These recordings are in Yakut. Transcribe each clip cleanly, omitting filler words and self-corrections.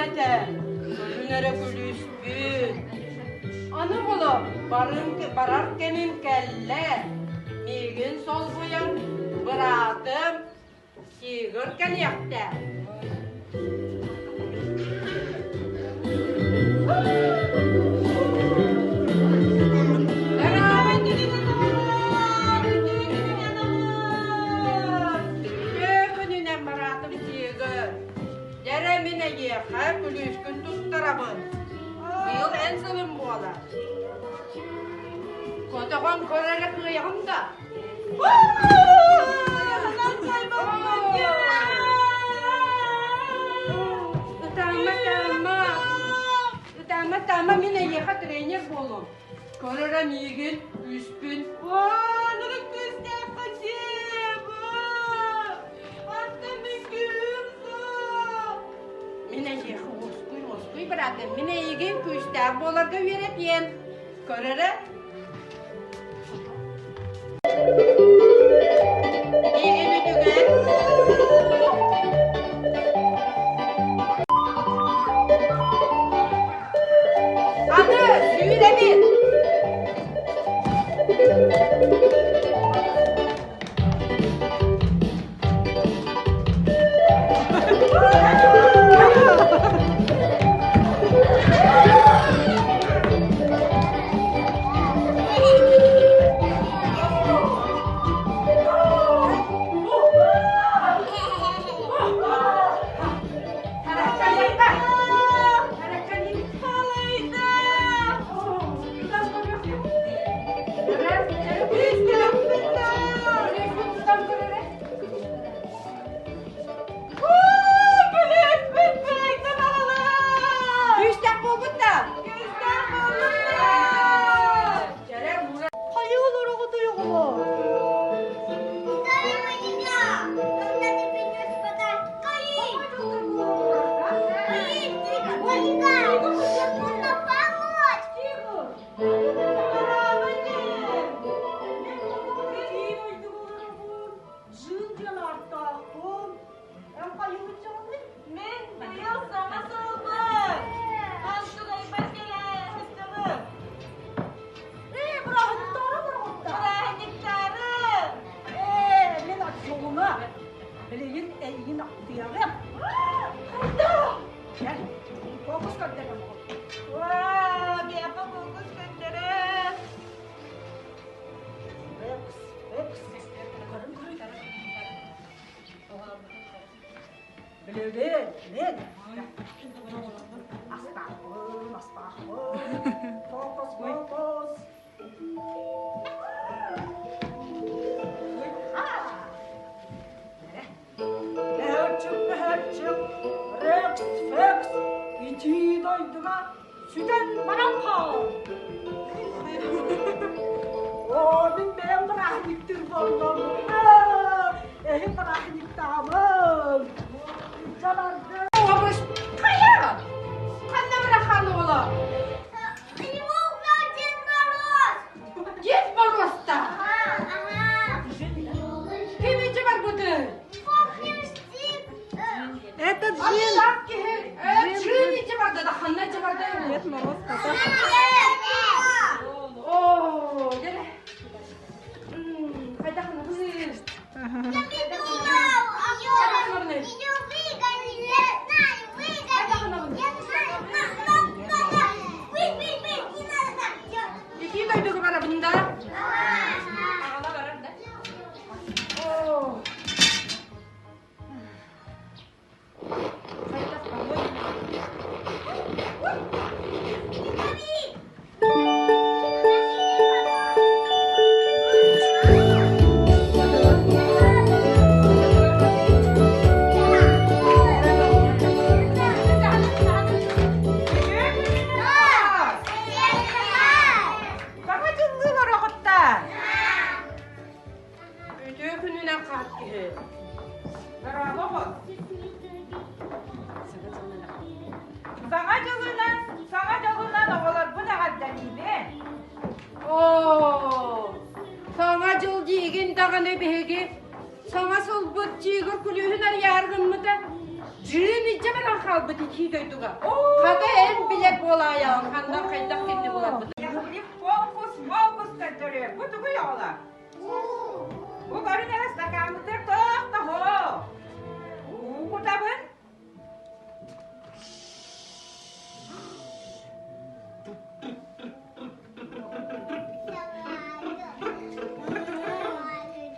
этэ, көрүн эрэ күлүүспүн. Аны була барын, барар кэмим кэллэ. Миигин солбуйан быраатым Тигр кэлиэхтээх. Күнүнэн бараатым Тигр. Дьэрэ мин эйиэхэ күлүүскүн туттарабын. Быйыл эн сылым буолар. Көтөҕөн көр эрэ кыайаҕын да. Ытаама, ытаама. Ытаама, ытаама, мин эйиэхэ тренер буолуом. Көр эрэ миигин, күүспүн. Нырык күүстээххэ Антон мин күүһүм суох. Мин эйиэхэ уоскуй, уоскуй, быраатым. Мин эйигин күүстээх буоларга үөрэтиэм. Көр эрэ. Миигин үтүгэн. Аны сүүрэбин. Күүстээх буолбут да? Күүстээх буолбут да! Хайыы олороҕутуй оҕолоор? Когда ты принес подарки? Нужно помочь! Жын диэн ааттаахпын. Эн хайыыбыт дьоҕунуй? Мин быйыл саҥа сылбын. Антонайбар кэлээһистибин. Ээ, бырааһынньыктаары бороҕотта. Бырааһынньыктаары. Ээ, мин оччоҕуна билигин эйигин ахтыаҕым. Хайдах? Кэл, фокус көрдөрөм. Уа, миэхэ фокус көрдөрөр. Фокус, фокус. Көрүн көрүн. Билигин мен астаахпын, астаахпын. Фокус, фокус. Мөһөччүк, мөһөччүк, Рекс, Фекс, итии дойдуга сүтэн баран хаал. Оо, мин бэйэм бырааһынньыктыыр буоллум. Эһи бырааһынньыктаабын. Дьаларды. Хайа! Ханна бырахаан оҕолор? Его украл Дед Мороз! Дед Мороз-та! Ага, ага. Ким ичи барбыты? Этот джин. Джин ичи барда да ханна ичи барда Дед Мороз кота. О, дere. Хайда ханна Я придумал! Ее, ее выгонили! Я знаю, выгонили! Я знаю, нам надо! Вы, вы, вы, не надо так делать! Итии дойдуга барабын да? Ага. Аҕала барар да? О. Хайдах Саҥа дьыллыы олороҕуттар. Үтүө күнүнэн хаат киһи. Дорообо Саҥа дьылынан, саҥа дьолунан оҕолорбун эҕэрдэлиибин. Оо, саҥа дьыл диигин даҕаны биһиги саҥа сылбыт чиигир күлүүһүн арыйаар гыммыта. Дьыын илдьэ баран хаалбыт итии дойдуга. Хата эн билэр буолаайаҕын ханна хайдах кинини буларбытын. Фокус, фокус көрдөрүө. Бу тугуй оҕолор? Бу көрүн эрэ стакаммытыгар тохтоһо. Уу кутабын.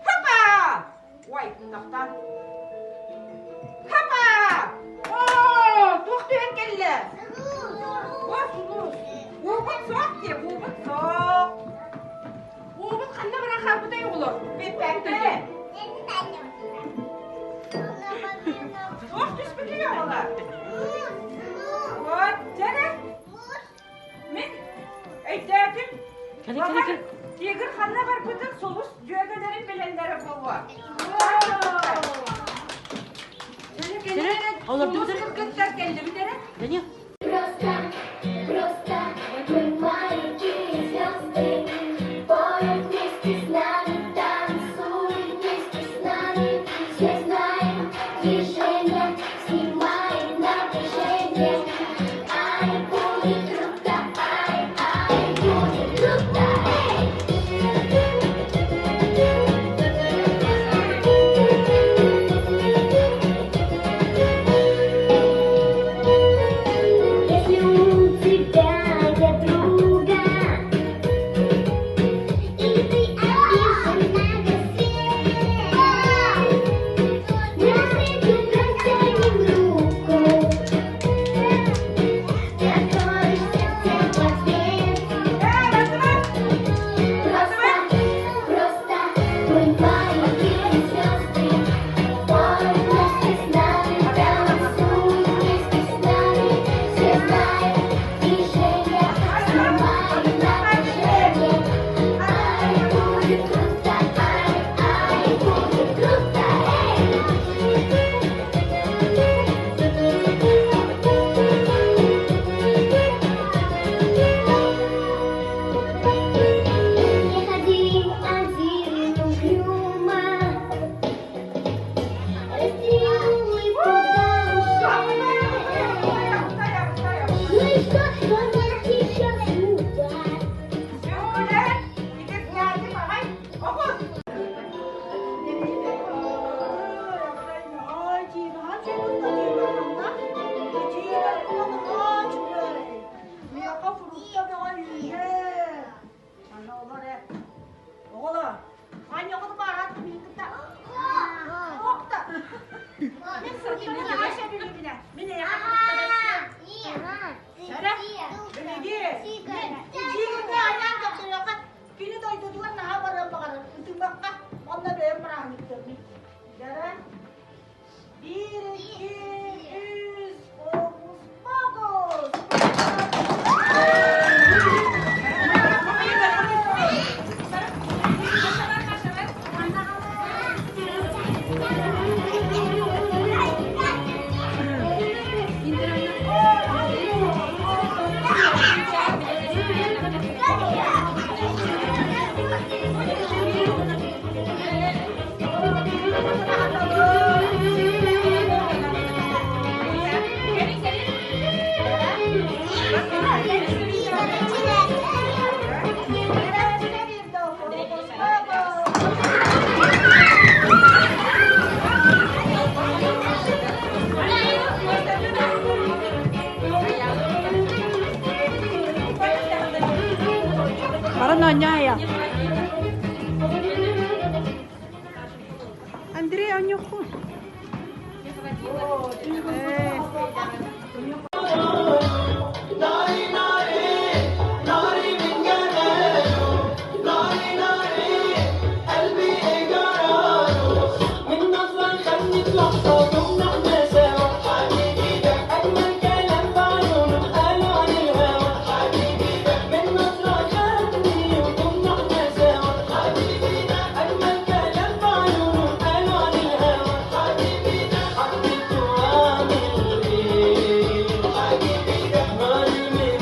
Хапа! Ой, тохтон. Хапа! Оо, туох түһэн кэллэ? Уубут суох дии, уубут суох. Уубут ханна баран хаалбытай оҕолор? Билбэппин. Туох түспүтүй оҕолор? Вот, дьэ Мин өйдөөтүм. Баҕар, тигр ханна барбытын сулус дьүөгэлэрин билэллэрэ буолуо. Сулус кыргыттар кэллибит эрэ. Просто, просто мы маленькие звезды, Поют вместе с нами, танцуют вместе с нами. Все знаем, движение снимает напряжение. Ай, будет круто, ай, ай, будет круто, эй! Если у тебя нет друга, или ты обижен на весь свет, мы навстречу протянем руку, ты откроешь сердце в ответ. Просто, просто мы маленькие звезды, поют вместе с нами, танцуют вместе с нами, все знают, движение снимает напряжение. Ай, будет круто, ай, ай, будет круто, эй! Не ходи один угрюмо, Растри улыбку до ушей. Ну и что, что нет еще зуба? Дьүөлэр, итиргээти баҕай, оҕус! Оҕолор, анньаҕын баарат мин кытта. Охта. Мин сырдыгы Ася билибинэ. Мин эйэхэ кытта Билиги. Дьиҥҥэ айаан кэпсэриэххэ кини дойдутугар наһаа барыан баҕарар. Ытыыбакка онно бэйэм бырааһынньыктыырбын. Дьара биир, икки, үс, фокус, фокус! Фокус, фокус! Баран оонньоо Андрей оонньуоххун. Э, ناري من جماله ناري ناري قلبي إجراله من نظرة خدني في لحظة كنا احنا سوا حبيبي ده أجمل كلام بعيونه قالوا عن الهوى حبيبي ده من نظرة خدني وكنا احنا سوا حبيبي ده أجمل كلام بعيونه قالوا عن الهوى حبيبي ده حبيته وأعمل إيه حبيبي ده ناري من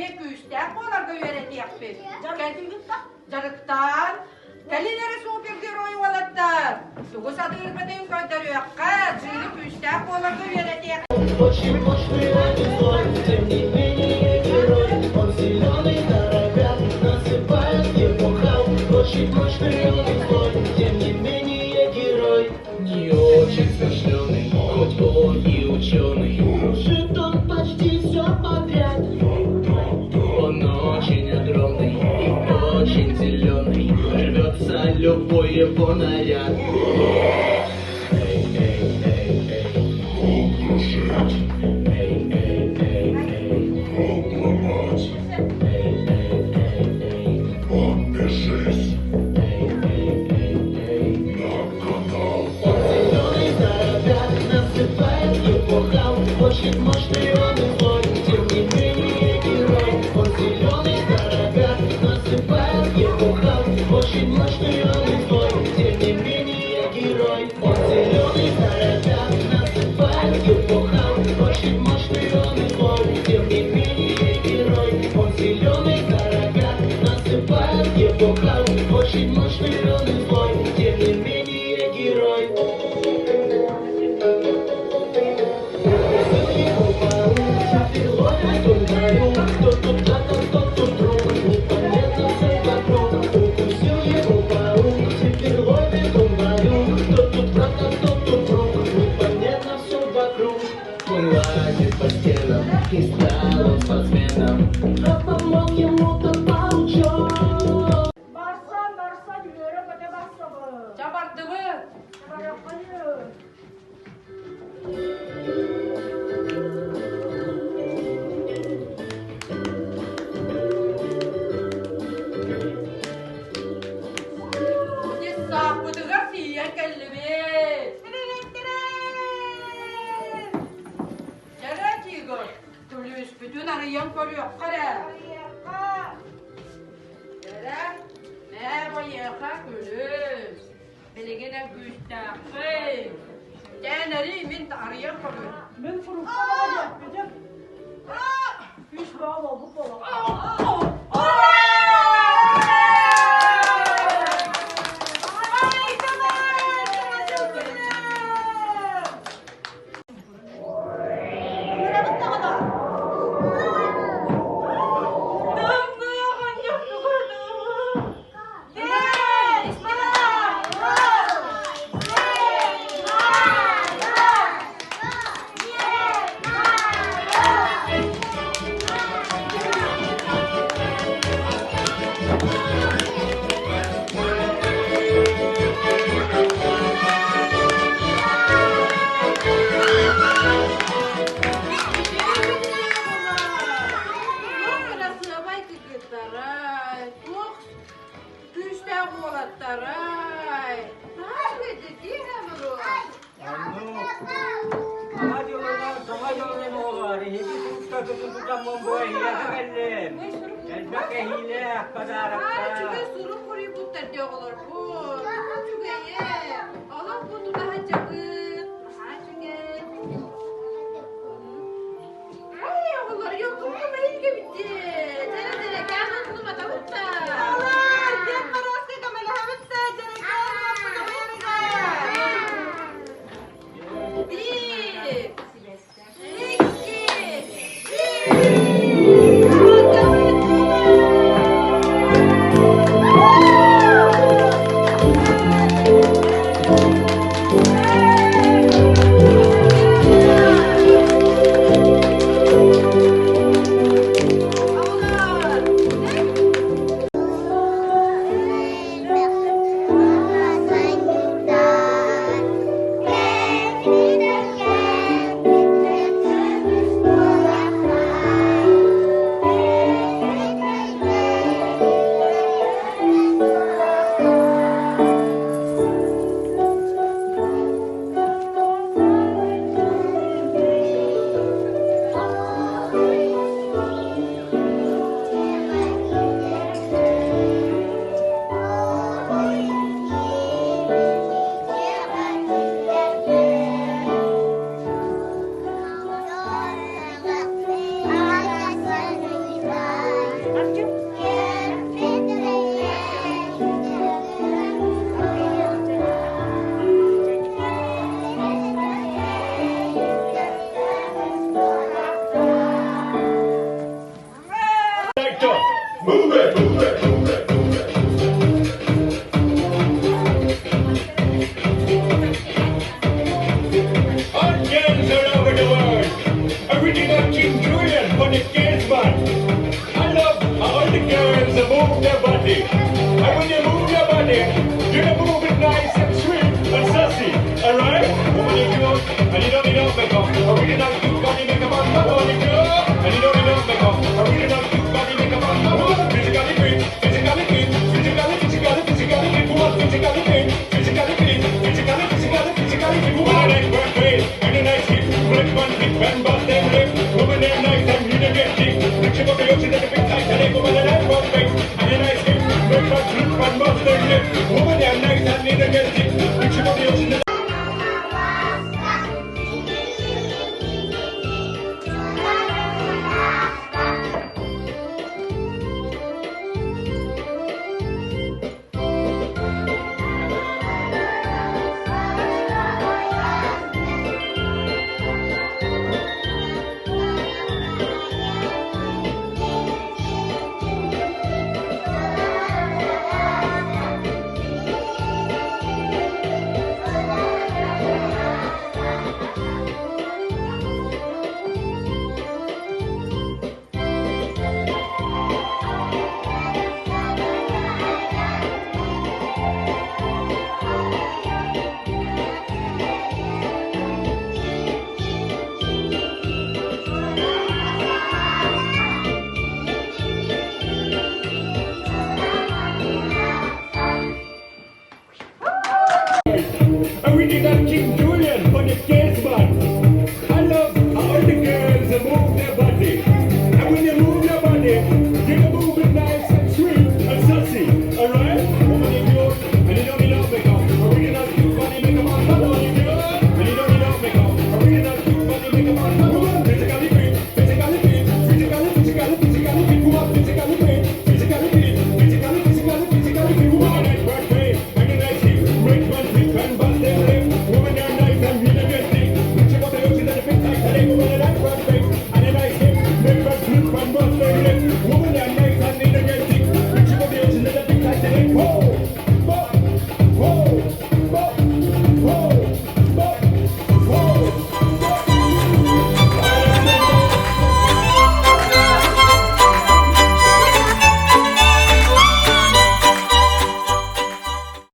эмиэ күүстээх буоларга үөрэтиэхпит. Дьарыктаан, кэлин эрэ супергерой уолаттар. Тугу сатыырбытын көрдөрүөххэ, дьыыны күүстээх буоларга үөрэтиэх. Очень мощный злой, тем не менее герой. Он зеленый здоровяк, насыпает ему хал. Очень мощный он и злой, тем не менее герой. Не очень смышленый, хоть он и ученый. Крушит он почти все подряд. Он очень огромный и очень зеленый. Рвется любой его наряд. Эй, эй, эй, эй. Эй, эй, эй, эй. Эй, эй, эй, эй. Эй, эй, эй, эй. Он зеленый здоровяк, насыпает его хал. Очень мощный он и злой, тем не менее герой. Он зеленый здоровяк, насыпает его хал. Очень мощный он и злой, тем не менее герой. Он зеленый здоровяк, насыпает его хал. Очень мощный он и злой, тем не менее герой. Он зеленый здоровяк, насыпает его хал. Очень мощный он и злой, тем не менее герой. Укусил его паук, теперь ловит он в раю. Кто тут брат, а кто тут друг, непонятно все вокруг. Укусил его паук, теперь ловит он в раю. Кто тут брат, а кто тут друг, непонятно все вокруг. Он лазит по стенам и стал он спортсменом. А помог ему тот паучок. Барсан, барсан, үөрэ-көтө барсабыт. Чэ бардыбыт. Барахайы. Сааппытыгар тиийэн кэллибит. Дьэрэ Тигр, күлүүспүтүн арыйан көрүөххэ эрэ. Арыйыахха. Дьэрэ, мээ байыаха күлүүс. Билигин күүстээхпин. Кээнэри мин арыйан көрүө. Мин фрукта диэппитим. Үс баа буолбут буолуохха. Ай, давай, саҥа дьыл күнүнэн! Ыҥырабыт даҕаны. Тымныы оҕонньор Дед Мороз! Дед Мороз! Дед Мороз! Туох кырасыабай кыргыттарай, туох күүстээх уолаттарай. Наһаа үчүгэйдик Оннук. Саҥа дьылынан оҕолор, эһиги суруктаргытын тутаммын бу эһиэхэ кэллим. Элбэх кэһиилээх Наһаа үчүгэй подароктаах. сурук суруйбуттар дии оҕолорбут. Наһаа үчүгэй ээ. Олох бу тута сылдьабыт. Наһаа үчүгэй. Ай, оҕолор, елкам эһиги Дьэрэ дьэрэ, кээн оннуматабыт да. Оҕолор, Дед Морозка көмөлөһөбүт да, дьэрэкээн уоппутун Биир, икки, үс. like to move it, move it, move it, move it. All girls all over the world. Original King Julian for the girls man. I love how all the girls move their body.